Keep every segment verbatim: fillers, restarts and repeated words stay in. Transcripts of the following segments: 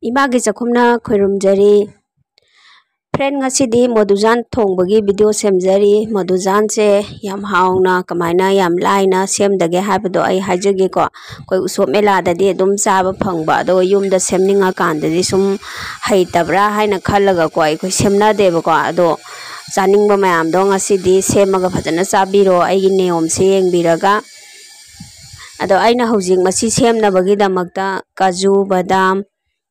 ꯏꯃꯥꯒꯤ ꯆꯥꯛꯈꯨꯝꯅ ꯈꯣꯏꯔꯨꯝꯖꯔꯤ꯫ Friend, ꯉꯁꯤꯗꯤ ꯃꯣꯗꯨꯖꯥꯟ ꯊꯣꯡꯕꯒꯤ video ꯁꯦꯝꯖꯔꯤ꯫ ꯃꯣꯗꯨꯖꯥꯟꯁꯦ ꯌꯥꯝ ꯍꯥꯎꯅ ꯀꯃꯥꯏꯅ ꯌꯥꯝ ꯂꯥꯏꯅ ꯁꯦꯝꯗꯒꯦ ꯍꯥꯏꯕꯗꯣ ꯑꯩ ꯍꯥꯏꯖꯒꯦꯀꯣ꯫ ꯑꯩꯈꯣꯏ ꯎꯁꯣꯞ ꯃꯦꯂꯥꯗꯗꯤ ꯑꯗꯨꯝ ꯆꯥꯕ ꯐꯪꯕ, ꯑꯗꯣ ꯌꯨꯝꯗ ꯁꯦꯝꯅꯤꯡꯉꯀꯥꯟꯗꯗꯤ ꯁꯨꯝ ꯍꯩꯇꯕ꯭ꯔꯥ ꯍꯥꯏꯅ ꯈꯜꯂꯒꯀꯣ ꯑꯩꯈꯣꯏ ꯁꯦꯝꯅꯗꯦꯕꯀꯣ꯫ ꯑꯗꯣ ꯆꯥꯅꯤꯡꯕ ꯃꯌꯥꯝꯗꯣ ꯉꯁꯤꯗꯤ ꯁꯦꯝꯃꯒ ꯐꯖꯅ ꯆꯥꯕꯤꯔꯣ, ꯑꯩꯒꯤ ꯅꯤꯌꯣꯝꯁꯦ ꯌꯦꯡꯕꯤꯔꯒ꯫ ꯑꯗꯣ ꯑꯩꯅ ꯍꯧꯖꯤꯛ ꯃꯁꯤ ꯁꯦꯝꯅꯕꯒꯤꯗꯃꯛꯇ ꯀꯥꯖꯨ, ꯕꯗꯥꯝ,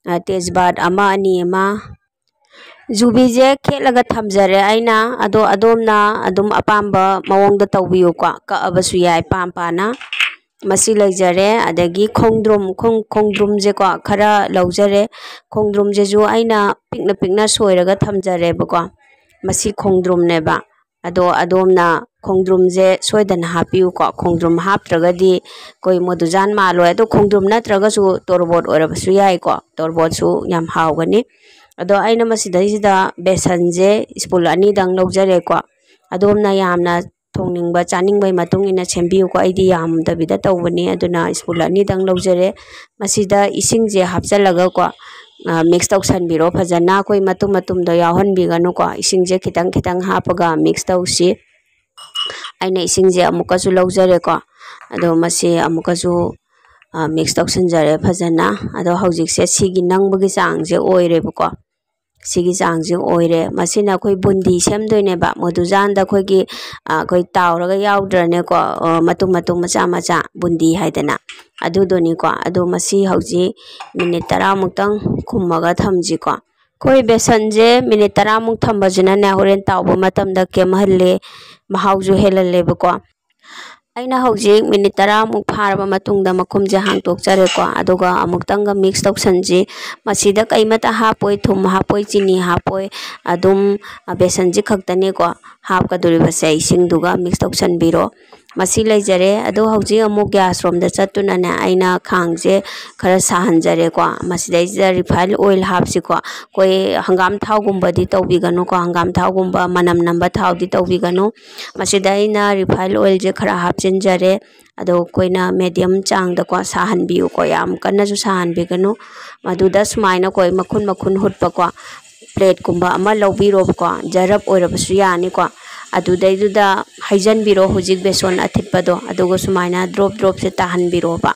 ꯑ, ꯇꯦꯖꯄꯥꯠ ꯑꯃ ꯑꯅꯤ ꯑꯃ, ꯖꯨꯕꯤꯁꯦ ꯈꯦꯠꯂꯒ ꯊꯝꯖꯔꯦ ꯑꯩꯅ꯫ ꯑꯗꯣ ꯑꯗꯣꯝꯅ ꯑꯗꯨꯝ ꯑꯄꯥꯝꯕ ꯃꯑꯣꯡꯗ ꯇꯧꯕꯤꯌꯨꯀꯣ, ꯀꯛꯑꯕꯁꯨ ꯌꯥꯏ ꯄꯥꯝ ꯄꯥꯅ꯫ ꯃꯁꯤ ꯂꯩꯖꯔꯦ꯫ ꯑꯗꯒꯤ ꯈꯣꯡꯗ꯭ꯔꯨꯝ, ꯈꯣꯡ-, ꯈꯣꯡꯗ꯭ꯔꯨꯝꯁꯦꯀꯣ ꯈꯔ ꯂꯧꯖꯔꯦ꯫ ꯈꯣꯡꯗ꯭ꯔꯨꯝꯁꯤꯁꯨ ꯑꯩꯅ ꯄꯤꯛꯅ ꯄꯤꯛꯅ ꯁꯣꯏꯔꯒ ꯊꯝꯖꯔꯦꯕꯀꯣ꯫ ꯃꯁꯤ ꯈꯣꯡꯗ꯭ꯔꯨꯝꯅꯦꯕ꯫ ꯑꯗꯣ ꯑꯗꯣꯝꯅ ꯈꯣꯡꯗ꯭ꯔꯨꯝꯁꯦ ꯁꯣꯏꯗꯅ ꯍꯥꯞꯄꯤꯌꯨꯀꯣ꯫ ꯈꯣꯡꯗ꯭ꯔꯨꯝ ꯍꯥꯞꯇ꯭ꯔꯒꯗꯤ ꯑꯩꯈꯣꯏ ꯃꯣꯗꯨꯖꯥꯟ ꯃꯥꯜꯂꯣꯏ꯫ ꯑꯗꯣ ꯈꯣꯡꯗ꯭ꯔꯨꯝ ꯅꯠꯇ꯭ꯔꯒꯁꯨ ꯇꯣꯔꯕꯣꯠ ꯑꯣꯏꯔꯕꯁꯨ ꯌꯥꯏꯀꯣ, ꯇꯣꯔꯕꯣꯠꯁꯨ ꯌꯥꯝ ꯍꯥꯎꯒꯅꯤ꯫ ꯑꯗꯣ ꯑꯩꯅ ꯃꯁꯤꯗꯩꯁꯤꯗ ꯕꯦꯁꯟꯁꯦ spoon ꯑꯅꯤꯗꯪ ꯂꯧꯖꯔꯦꯀꯣ꯫ ꯑꯗꯣꯝꯅ ꯌꯥꯝꯅ ꯊꯣꯡꯅꯤꯡꯕ, ꯆꯥꯅꯤꯡꯕꯒꯤ ꯃꯇꯨꯡ ꯏꯟꯅ ꯁꯦꯝꯕꯤꯌꯨꯀꯣ꯫ ꯑꯩꯗꯤ ꯌꯥꯝꯗꯕꯤꯗ ꯇꯧꯕꯅꯤ, ꯑꯗꯨꯅ spoon ꯑꯅꯤꯗꯪ ꯂꯧꯖꯔꯦ꯫ ꯃꯁꯤꯗ ꯏꯁꯤꯡꯁꯦ ꯍꯥꯞꯆꯤꯜꯂꯒꯀꯣ, ꯑ, mix ꯇꯧꯁꯟꯕꯤꯔꯣ ꯐꯖꯅ꯫ ꯑꯩꯈꯣꯏ ꯃꯇꯨꯝ ꯃꯇꯨꯝꯗꯣ ꯌꯥꯎꯍꯟꯕꯤꯒꯅꯨꯀꯣ꯫ ꯏꯁꯤꯡꯁꯦ ꯈꯤꯇꯪ ꯈꯤꯇꯪ ꯍꯥꯞꯄꯒ mix ꯇꯧꯁꯤ꯫ ꯑꯩꯅ ꯏꯁꯤꯡꯁꯦ ꯑꯃꯨꯛꯀꯁꯨ ꯂꯧꯖꯔꯦꯀꯣ꯫ ꯑꯗꯣ ꯃꯁꯤ ꯑꯃꯨꯛꯀꯁꯨ, ꯑ, mix ꯇꯧꯁꯟꯖꯔꯦ ꯐꯖꯅ꯫ ꯑꯗꯣ ꯍꯧꯖꯤꯛꯁꯦ ꯁꯤꯒꯤ ꯅꯪꯕꯒꯤ ꯆꯥꯡꯁꯦ ꯑꯣꯏꯔꯦꯕꯀꯣ꯫ ꯁꯤꯒꯤ ꯆꯥꯡꯁꯦ ꯑꯣꯏꯔꯦ꯫ ꯃꯁꯤꯅ ꯑꯩꯈꯣꯏ ꯕꯨꯟꯗꯤ ꯁꯦꯝꯗꯣꯏꯅꯦꯕ꯫ ꯃꯣꯗꯨꯖꯥꯟꯗ ꯑꯩꯈꯣꯏꯒꯤ, ꯑ, ꯑꯩꯈꯣꯏ ꯇꯥꯎꯔꯒ ꯌꯥꯎꯗ꯭ꯔꯅꯦꯀꯣ, ꯑ, ꯃꯇꯨꯝ ꯃꯇꯨꯝ ꯃꯆꯥ ꯃꯆꯥ ꯕꯨꯟꯗꯤ ꯍꯥꯏꯗꯅ ꯑꯗꯨꯗꯨꯅꯤꯀꯣ꯫ ꯑꯗꯣ ꯃꯁꯤ ꯍꯧꯖꯤꯛ minute ꯇꯔꯥꯃꯨꯛꯇꯪ ꯈꯨꯝꯃꯒ ꯊꯝꯁꯤꯀꯣ꯫ ꯑꯩꯈꯣꯏ ꯕꯦꯁꯟꯁꯦ minute ꯇꯔꯥꯃꯨꯛ ꯊꯝꯕꯁꯤꯅꯅꯦ ꯍꯣꯔꯦꯟ ꯇꯥꯎꯕ ꯃꯇꯝꯗ ꯀꯦꯝꯍꯜꯂꯦ, ꯃꯍꯥꯎꯁꯨ ꯍꯦꯜꯍꯜꯂꯦꯕꯀꯣ꯫ ꯑꯩꯅ ꯍꯧꯖꯤꯛ minute ꯇꯔꯥꯃꯨꯛ ꯐꯥꯔꯕ ꯃꯇꯨꯡꯗ ꯃꯈꯨꯝꯁꯦ ꯍꯥꯡꯇꯣꯛꯆꯔꯦꯀꯣ꯫ ꯑꯗꯨꯒ ꯑꯃꯨꯛꯇꯪꯒ mix ꯇꯧꯁꯟꯁꯤ꯫ ꯃꯁꯤꯗ ꯀꯩꯃꯇ ꯍꯥꯞꯄꯣꯏ, ꯊꯨꯝ ꯍꯥꯞꯄꯣꯏ, ꯆꯤꯅꯤ ꯍꯥꯞꯄꯣꯏ, ꯑꯗꯨꯝ ꯕꯦꯁꯟꯁꯤ ꯈꯛꯇꯅꯦꯀꯣ꯫ ꯍꯥꯞꯀꯗꯣꯔꯤꯕꯁꯦ ꯏꯁꯤꯡꯗꯨꯒ mix ꯇꯧꯁꯟꯕꯤꯔꯣ꯫ ꯃꯁꯤ ꯂꯩꯖꯔꯦ꯫ ꯑꯗꯣ ꯍꯧꯖꯤꯛ ꯑꯃꯨꯛ gas ꯔꯣꯝꯗ ꯆꯠꯇꯨꯅꯅꯦ, ꯑꯩꯅ ꯈꯥꯡꯁꯦ ꯈꯔ ꯁꯥꯍꯟꯖꯔꯦꯀꯣ꯫ ꯃꯁꯤꯗꯩꯁꯤꯗ refine oil ꯍꯥꯞꯁꯤꯀꯣ꯫ ꯑꯩꯈꯣꯏ ꯍꯪꯒꯥꯝ ꯊꯥꯎꯒꯨꯝꯕꯗꯤ ꯇꯧꯕꯤꯒꯅꯨꯀꯣ, ꯍꯪꯒꯥꯝ ꯊꯥꯎꯒꯨꯝꯕ ꯃꯅꯝ ꯅꯝꯕ ꯊꯥꯎꯗꯤ ꯇꯧꯕꯤꯒꯅꯨ꯫ ꯃꯁꯤꯗ ꯑꯩꯅ refine oil ꯁꯦ ꯈꯔ ꯍꯥꯞꯆꯤꯟꯖꯔꯦ꯫ ꯑꯗꯣ ꯑꯩꯈꯣꯏꯅ medium ꯆꯥꯡꯗꯀꯣ ꯁꯥꯍꯟꯕꯤꯌꯨꯀꯣ, ꯌꯥꯝ ꯀꯟꯅꯁꯨ ꯁꯥꯍꯟꯕꯤꯒꯅꯨ꯫ ꯃꯗꯨꯗ ꯁꯨꯃꯥꯏꯅ ꯑꯩꯈꯣꯏ ꯃꯈꯨꯟ ꯃꯈꯨꯟ ꯍꯨꯠꯄꯀꯣ plate ꯀꯨꯝꯕ ꯑꯃ ꯂꯧꯕꯤꯔꯣꯕꯀꯣ, ꯖꯔꯞ ꯑꯣꯏꯔꯕꯁꯨ ꯌꯥꯅꯤꯀꯣ꯫ ꯑꯗꯨꯗꯩꯗꯨꯗ ꯍꯩꯖꯟꯕꯤꯔꯣ ꯍꯧꯖꯤꯛ ꯕꯦꯁꯣꯟ ꯑꯊꯤꯠꯄꯗꯣ, ꯑꯗꯨꯒ ꯁꯨꯃꯥꯏꯅ drop drop ꯁꯦ ꯇꯥꯍꯟꯕꯤꯔꯣꯕ꯫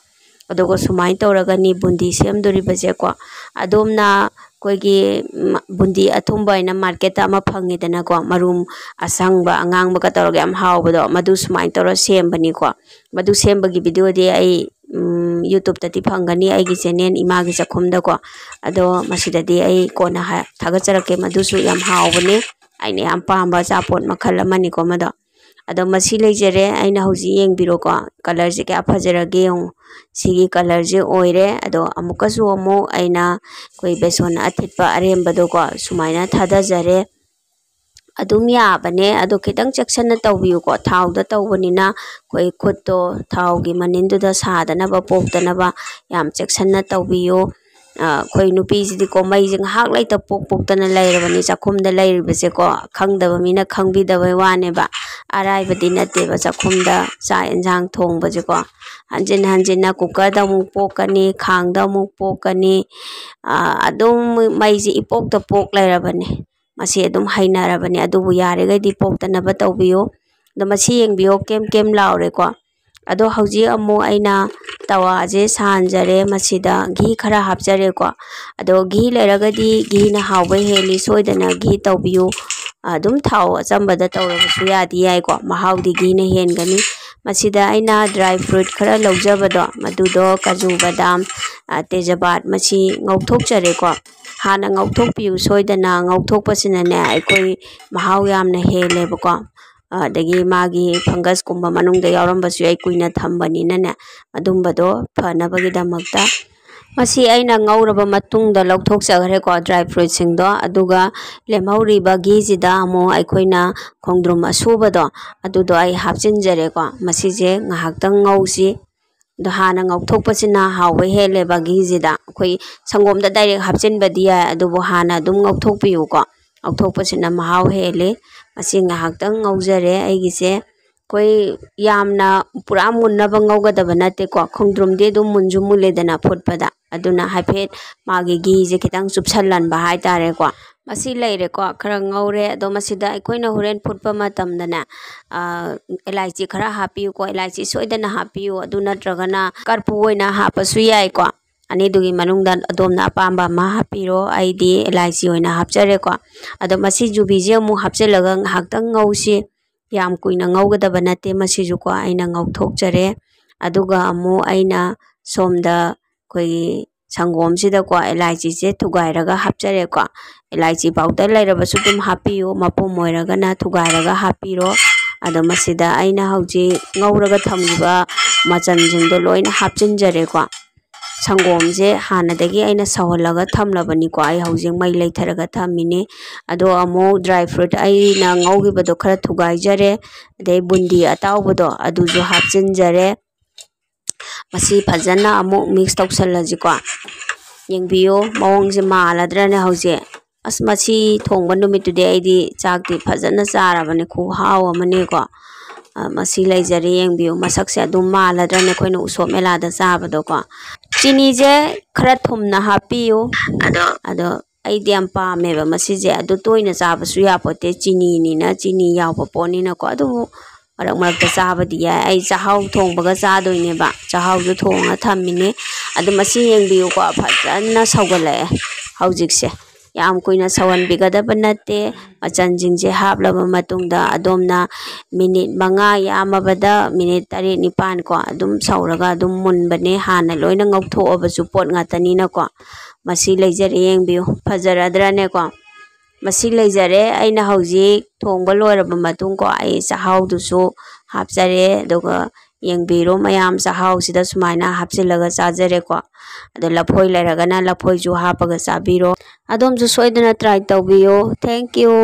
ꯑꯗꯨꯒ ꯁꯨꯃꯥꯏꯅ ꯇꯧꯔꯒꯅꯤ ꯕꯨꯟꯗꯤ ꯁꯦꯝꯗꯣꯔꯤꯕꯁꯦꯀꯣ꯫ ꯑꯗꯣꯝꯅ ꯑꯩꯈꯣꯏꯒꯤ, ꯎꯝ, ꯕꯨꯟꯗꯤ ꯑꯊꯨꯝꯕ ꯍꯥꯏꯅ market ꯇ ꯑꯃ ꯐꯪꯉꯤꯗꯅꯀꯣ, ꯃꯔꯨꯝ ꯑꯁꯪꯕ ꯑꯉꯥꯡꯕꯒ ꯇꯧꯔꯒ ꯌꯥꯝ ꯍꯥꯎꯕꯗꯣ, ꯃꯗꯨ ꯁꯨꯃꯥꯏꯅ ꯇꯧꯔ ꯁꯦꯝꯕꯅꯤꯀꯣ꯫ ꯃꯗꯨ ꯁꯦꯝꯕꯒꯤ video ꯗꯤ ꯑꯩ, ꯎꯝ, YouTube ꯇꯗꯤ ꯐꯪꯒꯅꯤ, ꯑꯩꯒꯤ channel ꯏꯃꯥꯒꯤ ꯆꯥꯛꯈꯨꯝꯗꯀꯣ꯫ ꯑꯗꯣ ꯃꯁꯤꯗꯗꯤ ꯑꯩ ꯀꯣꯟꯅ ꯍꯥ-, ꯊꯥꯒꯠꯆꯔꯛꯀꯦ꯫ ꯃꯗꯨꯁꯨ ꯌꯥꯝ ꯍꯥꯎꯕꯅꯦ, ꯑꯩꯅ ꯌꯥꯝ ꯄꯥꯝꯕ ꯑꯆꯥꯄꯣꯠ ꯃꯈꯜ ꯑꯃꯅꯤꯀꯣ ꯃꯗꯣ꯫ ꯑꯗꯣ ꯃꯁꯤ ꯂꯩꯖꯔꯦ꯫ ꯑꯩꯅ ꯍꯧꯖꯤꯛ ꯌꯦꯡꯕꯤꯔꯣꯀꯣ, colour ꯁꯦ ꯀꯌꯥ ꯐꯖꯔꯒꯦ ꯌꯦꯡꯉꯨ꯫ ꯁꯤꯒꯤ colour ꯁꯦ ꯑꯣꯏꯔꯦ꯫ ꯑꯗꯣ ꯑꯃꯨꯛꯀꯁꯨ ꯑꯃꯨꯛ ꯑꯩꯅ ꯑꯩꯈꯣꯏ ꯕꯦꯁꯣꯟ ꯑꯊꯤꯠꯄ ꯑꯔꯦꯝꯕꯗꯣꯀꯣ ꯁꯨꯃꯥꯏꯅ ꯊꯥꯗꯖꯔꯦ꯫ ꯑꯗꯨꯝ ꯌꯥꯕꯅꯦ, ꯑꯗꯣ ꯈꯤꯇꯪ ꯆꯦꯛꯁꯤꯟꯅ ꯇꯧꯕꯤꯌꯨꯀꯣ꯫ ꯊꯥꯎꯗ ꯇꯧꯕꯅꯤꯅ ꯑꯩꯈꯣꯏ ꯈꯨꯠꯇꯣ ꯊꯥꯎꯒꯤ ꯃꯅꯤꯟꯗꯨꯗ ꯁꯥꯗꯅꯕ, ꯄꯣꯛꯇꯅꯕ ꯌꯥꯝ ꯆꯦꯛꯁꯤꯟꯅ ꯇꯧꯕꯤꯌꯨ꯫ ꯑ, ꯑꯩꯈꯣꯏ ꯅꯨꯄꯤꯁꯤꯗꯤꯀꯣ, ꯃꯩꯁꯦ ꯉꯥꯏꯍꯥꯛ ꯂꯩꯇ ꯄꯣꯛ ꯄꯣꯛꯇꯅ ꯂꯩꯔꯕꯅꯤ ꯆꯥꯛꯈꯨꯝꯗ ꯂꯩꯔꯤꯕꯁꯦꯀꯣ, ꯈꯪꯗꯕ ꯃꯤꯅ ꯈꯪꯕꯤꯗꯕꯩ ꯋꯥꯅꯦꯕ, ꯑꯔꯥꯏꯕꯗꯤ ꯅꯠꯇꯦꯕ ꯆꯥꯛꯈꯨꯝꯗ ꯆꯥꯛ ꯌꯦꯟꯁꯥꯡ ꯊꯣꯡꯕꯁꯦꯀꯣ꯫ ꯍꯟꯖꯤꯟ ꯍꯟꯖꯤꯟꯅ cooker ꯗ ꯑꯃꯨꯛ ꯄꯣꯛꯀꯅꯤ, ꯈꯥꯡꯗ ꯑꯃꯨꯛ ꯄꯣꯛꯀꯅꯤ, ꯑ, ꯑꯗꯨꯝ ꯃꯩꯁꯦ ꯏꯄꯣꯛꯇ ꯄꯣꯛ ꯂꯩꯔꯕꯅꯦ꯫ ꯃꯁꯤ ꯑꯗꯨꯝ ꯍꯩꯅꯔꯕꯅꯦ, ꯑꯗꯨꯕꯨ ꯌꯥꯔꯤꯈꯩꯗꯤ ꯄꯣꯛꯇꯅꯕ ꯇꯧꯕꯤꯌꯨ꯫ ꯑꯗꯣ ꯃꯁꯤ ꯌꯦꯡꯕꯤꯌꯣ, ꯀꯦꯝ ꯀꯦꯝ ꯂꯥꯎꯔꯦꯀꯣ꯫ ꯑꯗꯣ ꯍꯧꯖꯤꯛ ꯑꯃꯨꯛ ꯑꯩꯅ ꯇꯋꯥꯁꯦ ꯁꯥꯍꯟꯖꯔꯦ, ꯃꯁꯤꯗ ꯘꯤ ꯈꯔ ꯍꯥꯞꯆꯔꯦꯀꯣ꯫ ꯑꯗꯣ ꯘꯤ ꯂꯩꯔꯒꯗꯤ ꯘꯤꯅ ꯍꯥꯎꯕ ꯍꯦꯜꯂꯤ, ꯁꯣꯏꯗꯅ ꯘꯤ ꯇꯧꯕꯤꯌꯨ꯫ ꯑꯗꯨꯝ ꯊꯥꯎ ꯑꯆꯝꯕꯗ ꯇꯧꯔꯕꯁꯨ ꯌꯥꯗꯤ ꯌꯥꯏꯀꯣ, ꯃꯍꯥꯎꯗꯤ ꯘꯤꯅ ꯍꯦꯟꯒꯅꯤ꯫ ꯃꯁꯤꯗ ꯑꯩꯅ dry fruit ꯈꯔ ꯂꯧꯖꯕꯗꯣ, ꯃꯗꯨꯗꯣ ꯀꯥꯖꯨ, ꯕꯗꯥꯝ, ꯑ, ꯇꯦꯖꯄꯥꯠ, ꯃꯁꯤ ꯉꯧꯊꯣꯛꯆꯔꯦꯀꯣ꯫ ꯍꯥꯟꯅ ꯉꯧꯊꯣꯛꯄꯤꯌꯨ ꯁꯣꯏꯗꯅ, ꯉꯧꯊꯣꯛꯄꯁꯤꯅꯅꯦ ꯑꯩꯈꯣꯏ ꯃꯍꯥꯎ ꯌꯥꯝꯅ ꯍꯦꯜꯂꯦꯕꯀꯣ꯫ ꯑꯗꯒꯤ ꯃꯥꯒꯤ fungus ꯀꯨꯝꯕ ꯃꯅꯨꯡꯗ ꯌꯥꯎꯔꯝꯕꯁꯨ ꯌꯥꯏ, ꯀꯨꯏꯅ ꯊꯝꯕꯅꯤꯅꯅꯦ, ꯑꯗꯨꯝꯕꯗꯣ ꯐꯅꯕꯒꯤꯗꯃꯛꯇ꯫ ꯃꯁꯤ ꯑꯩꯅ ꯉꯧꯔꯕ ꯃꯇꯨꯡꯗ ꯂꯧꯊꯣꯛꯆꯈ꯭ꯔꯦꯀꯣ, dry fruitꯁꯤꯡꯗꯣ꯫ ꯑꯗꯨꯒ ꯂꯦꯝꯍꯧꯔꯤꯕ ꯘꯤꯁꯤꯗ ꯑꯃꯨꯛ ꯑꯩꯈꯣꯏꯅ ꯈꯣꯡꯗ꯭ꯔꯨꯝ ꯑꯁꯨꯕꯗꯣ, ꯑꯗꯨꯗꯣ ꯑꯩ ꯍꯥꯞꯆꯤꯟꯖꯔꯦꯀꯣ꯫ ꯃꯁꯤꯁꯦ ꯉꯥꯏꯍꯥꯛꯇꯪ ꯉꯧꯁꯤ꯫ ꯑꯗꯣ ꯍꯥꯟꯅ ꯉꯧꯊꯣꯛꯄꯁꯤꯅ ꯍꯥꯎꯕ ꯍꯦꯜꯂꯦꯕ ꯘꯤꯁꯤꯗ꯫ ꯑꯩꯈꯣꯏ ꯁꯪꯒꯣꯝꯗ direct ꯍꯥꯞꯆꯤꯟꯕꯗꯤ ꯌꯥꯏ, ꯑꯗꯨꯕꯨ ꯍꯥꯟꯅ ꯑꯗꯨꯝ ꯉꯧꯊꯣꯛꯄꯤꯌꯨꯀꯣ꯫ ꯉꯧꯊꯣꯛꯄꯁꯤꯅ ꯃꯍꯥꯎ ꯍꯦꯜꯂꯤ꯫ ꯃꯁꯤ ꯉꯥꯏꯍꯥꯛꯇꯪ ꯉꯧꯖꯔꯦ ꯑꯩꯒꯤꯁꯦ꯫ ꯑꯩꯈꯣꯏ ꯌꯥꯝꯅ ꯄꯨꯔꯥ ꯃꯨꯟꯅꯕ ꯉꯧꯒꯗꯕ ꯅꯠꯇꯦꯀꯣ꯫ ꯈꯣꯡꯗ꯭ꯔꯨꯝꯗꯤ ꯑꯗꯨꯝ ꯃꯨꯟꯁꯨ ꯃꯨꯜꯂꯦꯗꯅ ꯐꯨꯠꯄꯗ꯫ ꯑꯗꯨꯅ ꯍꯥꯏꯐꯦꯠ ꯃꯥꯒꯤ ꯘꯤꯁꯦ ꯈꯤꯇꯪ ꯆꯨꯞꯁꯜꯍꯟꯕ ꯍꯥꯏꯇꯥꯔꯦꯀꯣ꯫ ꯃꯁꯤ ꯂꯩꯔꯦꯀꯣ, ꯈꯔ ꯉꯧꯔꯦ꯫ ꯑꯗꯣ ꯃꯁꯤꯗ ꯑꯩꯈꯣꯏꯅ ꯍꯣꯔꯦꯟ ꯐꯨꯠꯄ ꯃꯇꯝꯗꯅꯦ, ꯑ, ꯑꯦꯂꯥꯏꯆꯤ ꯈꯔ ꯍꯥꯞꯄꯤꯌꯨꯀꯣ꯫ ꯑꯦꯂꯥꯏꯆꯤ ꯁꯣꯏꯗꯅ ꯍꯥꯞꯄꯤꯌꯨ꯫ ꯑꯗꯨ ꯅꯠꯇ꯭ꯔꯒꯅ ꯀꯔꯄꯨ ꯑꯣꯏꯅ ꯍꯥꯞꯄꯁꯨ ꯌꯥꯏꯀꯣ꯫ ꯑꯅꯤꯗꯨꯒꯤ ꯃꯅꯨꯡꯗ ꯑꯗꯣꯝꯅ ꯑꯄꯥꯝꯕ ꯑꯃ ꯍꯥꯞꯄꯤꯔꯣ꯫ ꯑꯩꯗꯤ ꯑꯦꯂꯥꯏꯆꯤ ꯑꯣꯏꯅ ꯍꯥꯞꯆꯔꯦꯀꯣ꯫ ꯑꯗꯣ ꯃꯁꯤ ꯌꯨꯕꯤꯁꯦ ꯑꯃꯨꯛ ꯍꯥꯞꯆꯤꯜꯂꯒ ꯉꯥꯏꯍꯥꯛꯇꯪ ꯉꯧꯁꯤ꯫ ꯌꯥꯝ ꯀꯨꯏꯅ ꯉꯧꯒꯗꯕ ꯅꯠꯇꯦ ꯃꯁꯤꯁꯨꯀꯣ꯫ ꯑꯩꯅ ꯉꯧꯊꯣꯛꯆꯔꯦ꯫ ꯑꯗꯨꯒ ꯑꯃꯨꯛ ꯑꯩꯅ ꯁꯣꯝꯗ ꯑꯩꯈꯣꯏꯒꯤ ꯁꯪꯒꯣꯝꯁꯤꯗꯀꯣ ꯑꯦꯂꯥꯏꯆꯤꯁꯦ ꯊꯨꯒꯥꯏꯔꯒ ꯍꯥꯞꯆꯔꯦꯀꯣ꯫ ꯑꯦꯂꯥꯏꯆꯤ powder ꯂꯩꯔꯕꯁꯨ ꯑꯗꯨꯝ ꯍꯥꯞꯄꯤꯌꯨ, ꯃꯄꯨꯝ ꯑꯣꯏꯔꯒꯅ ꯊꯨꯒꯥꯏꯔꯒ ꯍꯥꯞꯄꯤꯔꯣ꯫ ꯑꯗꯣ ꯃꯁꯤꯗ ꯑꯩꯅ ꯍꯧꯖꯤꯛ ꯉꯧꯔꯒ ꯊꯝꯈꯤꯕ ꯃꯆꯜꯁꯤꯡꯗꯣ ꯂꯣꯏꯅ ꯍꯥꯞꯆꯤꯟꯖꯔꯦꯀꯣ꯫ ꯁꯪꯒꯣꯝꯁꯦ ꯍꯥꯟꯅꯗꯒꯤ ꯑꯩꯅ ꯁꯧꯍꯜꯂꯒ ꯊꯝꯂꯕꯅꯤꯀꯣ꯫ ꯑꯩ ꯍꯧꯖꯤꯛ ꯃꯩ ꯂꯩꯊꯔꯒ ꯊꯝꯃꯤꯅꯦ꯫ ꯑꯗꯣ ꯑꯃꯨꯛ dry fruit ꯑꯩꯅ ꯉꯧꯈꯤꯕꯗꯣ ꯈꯔ ꯊꯨꯒꯥꯏꯖꯔꯦ꯫ ꯑꯗꯩ ꯕꯨꯟꯗꯤ ꯑꯇꯥꯎꯕꯗꯣ ꯑꯗꯨꯁꯨ ꯍꯥꯞꯆꯤꯟꯖꯔꯦ꯫ ꯃꯁꯤ ꯐꯖꯅ ꯑꯃꯨꯛ mix ꯇꯧꯁꯜꯂꯁꯤꯀꯣ꯫ ꯌꯦꯡꯕꯤꯌꯨ, ꯃꯑꯣꯡꯁꯦ ꯃꯥꯜꯂꯗ꯭ꯔꯅꯦ ꯍꯧꯖꯤꯛ? ꯑꯁ, ꯃꯁꯤ ꯊꯣꯡꯕ ꯅꯨꯃꯤꯠꯇꯨꯗꯤ ꯑꯩꯗꯤ ꯆꯥꯛꯇꯤ ꯐꯖꯅ ꯆꯥꯔꯕꯅꯦ, ꯈꯨꯍꯥꯎ ꯑꯃꯅꯦꯀꯣ꯫ ꯑ, ꯃꯁꯤ ꯂꯩꯖꯔꯦ, ꯌꯦꯡꯕꯤꯌꯨ꯫ ꯃꯁꯛꯁꯦ ꯑꯗꯨꯝ ꯃꯥꯜꯂꯗ꯭ꯔꯅꯦ ꯑꯩꯈꯣꯏꯅ ꯎꯁꯣꯞ ꯃꯦꯂꯥꯗ ꯆꯥꯕꯗꯣꯀꯣ? ꯆꯤꯅꯤꯁꯦ ꯈꯔ ꯊꯨꯝꯅ ꯍꯥꯞꯄꯤꯌꯨ꯫ ꯑꯗꯣ, ꯑꯗꯣ ꯑꯩꯗꯤ ꯌꯥꯝ ꯄꯥꯝꯃꯦꯕ ꯃꯁꯤꯁꯦ꯫ ꯑꯗꯨ ꯇꯣꯏꯅ ꯆꯥꯕꯁꯨ ꯌꯥꯄꯣꯠꯇꯦ, ꯆꯤꯅꯤꯅꯤꯅ, ꯆꯤꯅꯤ ꯌꯥꯎꯕ ꯄꯣꯠꯅꯤꯅꯀꯣ꯫ ꯑꯗꯨꯕꯨ ꯃꯔꯛ ꯃꯔꯛꯇ ꯆꯥꯕꯗꯤ ꯌꯥꯏ꯫ ꯑꯩ ꯆꯥꯛꯍꯥꯎ ꯊꯣꯡꯕꯒ ꯆꯥꯗꯣꯏꯅꯦꯕ꯫ ꯆꯥꯛꯍꯥꯎꯁꯨ ꯊꯣꯡꯉ ꯊꯝꯃꯤꯅꯦ꯫ ꯑꯗꯨ ꯃꯁꯤ ꯌꯦꯡꯕꯤꯌꯨꯀꯣ, ꯐꯖꯅ ꯁꯧꯒꯠꯂꯛꯑꯦ ꯍꯧꯖꯤꯛꯁꯦ꯫ ꯌꯥꯝ ꯀꯨꯏꯅ ꯁꯧꯍꯟꯕꯤꯒꯗꯕ ꯅꯠꯇꯦ꯫ ꯃꯆꯜꯁꯤꯡꯁꯦ ꯍꯥꯞꯂꯕ ꯃꯇꯨꯡꯗ ꯑꯗꯣꯝꯅ minute ꯃꯉꯥ, ꯌꯥꯝꯃꯕꯗ minute ꯇꯔꯦꯠ ꯅꯤꯄꯥꯟ ꯀꯣ, ꯑꯗꯨꯝ ꯁꯧꯔꯒ ꯑꯗꯨꯝ ꯃꯨꯟꯕꯅꯦ꯫ ꯍꯥꯟꯅ ꯂꯣꯏꯅ ꯉꯧꯊꯣꯛꯑꯕꯁꯨ ꯄꯣꯠ ꯉꯥꯛꯇꯅꯤꯅꯀꯣ꯫ ꯃꯁꯤ ꯂꯩꯖꯔꯦ, ꯌꯦꯡꯕꯤꯌꯨ, ꯐꯖꯔꯗ꯭ꯔꯅꯦꯀꯣ? ꯃꯁꯤ ꯂꯩꯖꯔꯦ꯫ ꯑꯩꯅ ꯍꯧꯖꯤꯛ ꯊꯣꯡꯕ ꯂꯣꯏꯔꯕ ꯃꯇꯨꯡ ꯀꯣ, ꯑꯩ ꯆꯥꯛꯍꯥꯎꯗꯨꯁꯨ ꯍꯥꯞꯆꯔꯦ꯫ ꯑꯗꯨꯒ ꯌꯦꯡꯕꯤꯔꯣ ꯃꯌꯥꯝ, ꯆꯥꯛꯍꯥꯎꯁꯤꯗ ꯁꯨꯃꯥꯏꯅ ꯍꯥꯞꯆꯤꯜꯂꯒ ꯆꯥꯖꯔꯦꯀꯣ꯫ ꯑꯗꯣ ꯂꯐꯣꯏ ꯂꯩꯔꯒꯅ ꯂꯐꯣꯏꯁꯨ ꯍꯥꯞꯄꯒ ꯆꯥꯕꯤꯔꯣ꯫ ꯑꯗꯣꯝꯁꯨ ꯁꯣꯏꯗꯅ try ꯇꯧꯕꯤꯌꯣ꯫ Thank you꯫